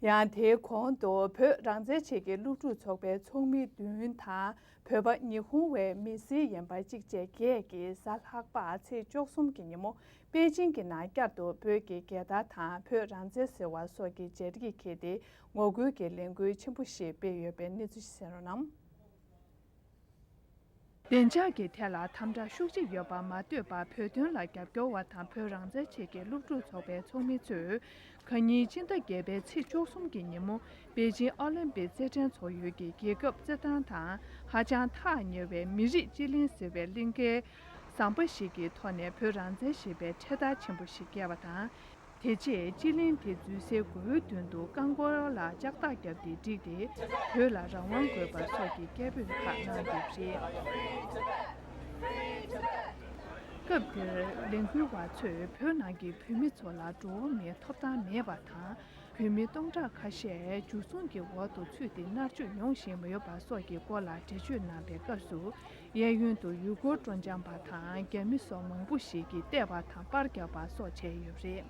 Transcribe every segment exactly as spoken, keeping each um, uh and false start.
ཡང་དེའི་གོང་དུ་བོད་རང་བཙན་ཆེད་ཀྱི་སློབ་ཕྲུག་ཚོགས་པའི་ཚོགས་མི་བདུན་དང་། བོད་པ་ཉི་ཧོང་བའི་མི་སེར་ཡན་པ་གཅིག་བཅས་བརྒྱད་ཀྱིས་གཟའ་ལྷག་པ་ཚེས་བཅུ་གསུམ་གྱི་ཉིན་མོ་པེ་ཅིང་གི་ནང་བསྐྱར་དུ་བོད་ཀྱི་རྒྱལ་དར་དང་བོད་རང་བཙན་ཟེར་བ་སོགས་ཀྱི་སྦྱར་ཡིག་འཁྱེར་ཏེ་ངོ་རྒོལ་གྱི་ལས་འགུལ་ཆེན་པོ་ཞིག་སྤེལ་ཡོད་པའི་གནས་ཚུལ་ཞིག་གསན་རོགས་གནང་། བདེ་འཇགས་ཀྱི་ཐད་ལ་དམ་དྲག་ཤུགས་ཆེ་ཡོད་པ་མ་ལྟོས་པར་བོད་དོན་ལ་རྒྱབ་སྐྱོར་བ་དང་བོད་རང་བཙན་ཆེད་ཀྱི་སློབ་ཕྲུག་ཚོགས་པའི་ཚོགས་མི་ཚོས་ཁ་ཉིན་སྤྱི་ཟླ་བརྒྱད་པའི་ཚེས་བཅུ་གསུམ་གྱི་ཉིན་མོ་པེ་ཅིང་ཨོ་ལིམ་པིག་རྩེད་འགྲན་ཚོགས་ཡུལ་གྱི་རྒྱལ་ཁབ་རྩེད་ཐང་དང་ཧ་ཅང་ཐག་ཉེ་བའི་མི་རིགས་སྤྱི་གླིང་ཟེར་བའི་གླིང་གའི་ཟམ་པ་ཞིག་གི་ཐོག་ནས་བོད་རང་བཙན་ཞེས་པའི་འཕྲེད་དར་ཆེན་པོ་ཞིག་བཀལ་བ་དང་། དེ་རྗེས་སྤྱི་གླིང་དེ་འཛུལ་སའི་སྒོའི་མདུན་དུ་རྐང་འཁོར་ལ་ལྕགས་ཐག་བརྒྱབ་སྟེ་བསྒྲིགས་ཏེ་བོད་ལ་རང་དབང་དགོས་པ་སོགས་ཀྱི་སྐད་འབོད་ཁག་གནང་ཡོད་པ་རེད། སྐབས་དེར་ལས་འགུལ་བ་ཚོས་བོད་ནང་གི་བོད་མི་ཚོ་ལ་འགྲོ་བ་མིའི་ཐོབ་ཐང་མེད་པ་དང་། བོད་མི་སྟོང་ཕྲག་ཁ་ཤས་འཇུ་བཟུང་གི་འོག་ཏུ་ཚུད་དེ་མནར་གཅོད་མྱོང་བཞིན་ཡོད་པ་སོགས་ཀྱི་སྐོར་ལ་འགྲེལ་བརྗོད་གནང་པའི་སྐབས་སུ། གཡས་གཡོན་དུ་ཡུལ་སྐོར་སྤྲོ་འཆམ་པ་དང་རྒྱ་མི་སོགས་མང་པོ་ཞིག་གིས་བལྟས་པ་དང་པར་བརྒྱབ་པ་སོགས་བྱས་ཡོད་པ་རེད།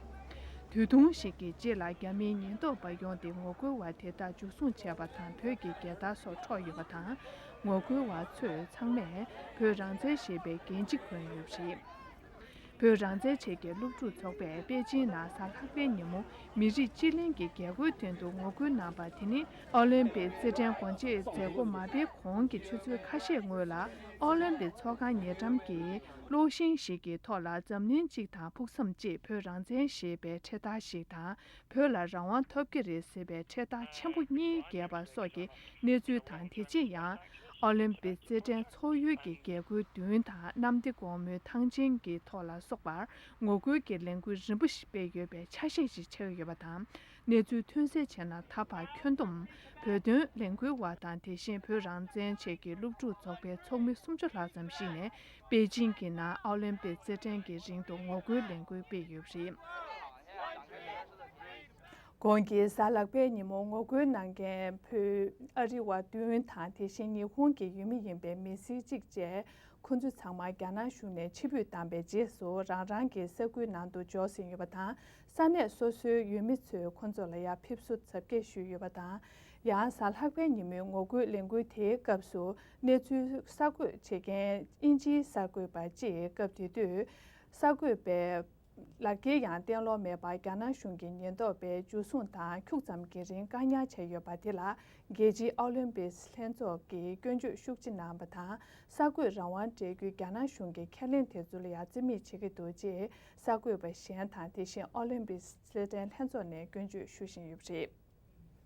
དུས་ཐུང་ཞིག་གི་རྗེས་ལ་རྒྱ་མིའི་ཉེན་རྟོག་པ་ཡོང་སྟེ་ངོ་རྒོལ་བ་དེ་དག་འཇུ་བཟུང་བྱས་པ་དང་བོད་ཀྱི་རྒྱལ་དར་སོགས་འཕྲོག་ཡོད་པ་དང་། ངོ་རྒོལ་བ་ཚོས་ཚང་མས་བོད་རང་བཙན་ཞེས་པའི་འགན་འཁྲི་འཁུར་ཡོད་པ་རེད། བོད་རང་བཙན་ཆེད་ཀྱི་སློབ་ཕྲུག་ཚོགས་པས་པེ་ཅིང་ནང་གཟའ་ལྷག་པའི་ཉིན་མོ་མི་རིགས་སྤྱི་གླིང་གི་རྒྱལ་སྒོའི་མདུན་དུ་ངོ་རྒོལ་གནང་པ་དེ་ནི་ཨོ་ལིམ་པིག་རྩེད་འགྲན་སྒོ་འབྱེད་མཛད་སྒོ་མ་སྤེལ་གོང་གི་ཆུ་ཚོད་ཁ་ཤས་སྔོན་ལ་ཨོ་ལིམ་པིག་ཚོགས་ཁང་ཉེ་འགྲམ་གྱི་གློག་ཤིང་ཞིག་གི་ཐོག་ལ་འཛམ་གླིང་གཅིག་དང་ཕུགས་བསམ་གཅིག་བོད་རང་བཙན་ཞེས་པའི་འཕྲེད་དར་ཞིག་དང་། བོད་ལ་རང་དབང་ཐོབ་ཀྱི་རེད་ཟེར་བའི་འཕྲེད་དར་ཆེན་པོ་གཉིས་བརྒྱབ་པ་སོགས་ཀྱི་གནས་ཚུལ་དང་། དེ་རྗེས་ཡང་ཨོ་ལིམ་པིག་རྩེད་འགྲན་ཚོགས་ཡུལ་གྱི་རྒྱལ་སྒོའི་མདུན་དང་གནམ་བདེ་སྒོ་མོའི་ཐང་ཆེན་གྱི་ཐོག་ལ་སོགས་པར་ངོ་རྒོལ་གྱི་ལས་འགུལ་རིམ་པ་ཞིག་སྤེལ་ཡོད་པའི་ཆ་ཤས་ཤིག་ཆགས་ཡོད་པ་དང་། གནས་ཚུལ་ཐོན་གསལ་བྱས་ན། ད་བར་ཁྱོན་བསྡོམས་བོད་དོན་ལས་འགུལ་བ་དང་། དེ་བཞིན་བོད་རང་བཙན་ཆེད་ཀྱི་སློབ་ཕྲུག་ཚོགས་པའི་ཚོགས་མི་སུམ་ཅུ་ལྷག་ཙམ་ཞིག་ནས་པེ་ཅིང་གི་ནང་ཨོ་ལིམ་པིག་རྩེད་འགྲན་གྱི་རིང་དུ་ངོ་རྒོལ་ལས་འགུལ་སྤེལ་ཡོད་པ་རེད། གོང་གི་གཟའ་ལྷག་པའི་ཉིན་མོ་ངོ་རྒོལ་གནང་མཁན་བོད་ཨ་རི་བ་བདུན་དང་། དེ་བཞིན་ཉི་ཧོང་གི་ཡུལ་མི་ཡིན་པའི་མི་སེར་གཅིག་བཅས། ཁོ་ཚོ་ཚང་མ་རྒྱ་ནག་གཞུང་ནས་ཕྱིར་འབུད་བཏང་པའི་རྗེས་སུ་རང་རང་གི་ས་ཁུལ་ནང་དུ་འབྱོར་ཟིན་ཡོད་པ་དང་། ས་གནས་སོ་སོའི་ཡུལ་མི་ཚོས་ཁོ་ཚོ་ལ་ཡང་ཕེབས་བསུ་གཟབ་རྒྱས་ཞུས་ཡོད་པ་དང་། ཡང་གཟའ་ལྷག་པའི་ཉིན་མོའི་ངོ་རྒོལ་ལས་འགུལ་དེའི་སྐབས་སུ་གནས་ཚུལ་གསར་འགོད་བྱེད་མཁན་དབྱིན་ཇིའི་གསར་འགོད་པ་གཅིག་སྐབས་དེ་དུས་གསར་འགོད་པའི་ལག་འཁྱེར་ཡང་གཏན་སློག་མེད་པར་རྒྱ་ནག་གཞུང་གི་ཉེན་རྟོག་པས་འཇུ་བཟུང་དང་ཁྱུག་ཙམ་གྱི་རིང་བཀག་ཉར་བྱས་ཡོད་པ་དེ་ལ། རྒྱལ་སྤྱིའི་ཨོ་ལིམ་པིག་ལྷན་ཚོགས་ཀྱིས་སྐྱོན་བརྗོད་ཤུགས་ཆེ་གནང་བ་དང་། གསར་འགོད་རང་དབང་སྤྲད་རྒྱུའི་རྒྱ་ནག་གཞུང་གི་ཁས་ལེན་དེ་ཚོ་ལ་ཡང་རྩིས་མེད་བྱེད་ཀྱི་འདུག་ཅེས་གསར་འགོད་པ་གཞན་དང་། དེ་བཞིན་ཨོ་ལིམ་པིག་རྩེད་འགྲན་ལྷན་ཚོགས་ནས་སྐྱོན་བརྗོད་ཞུ་བཞིན་ཡོད་པ་རེད།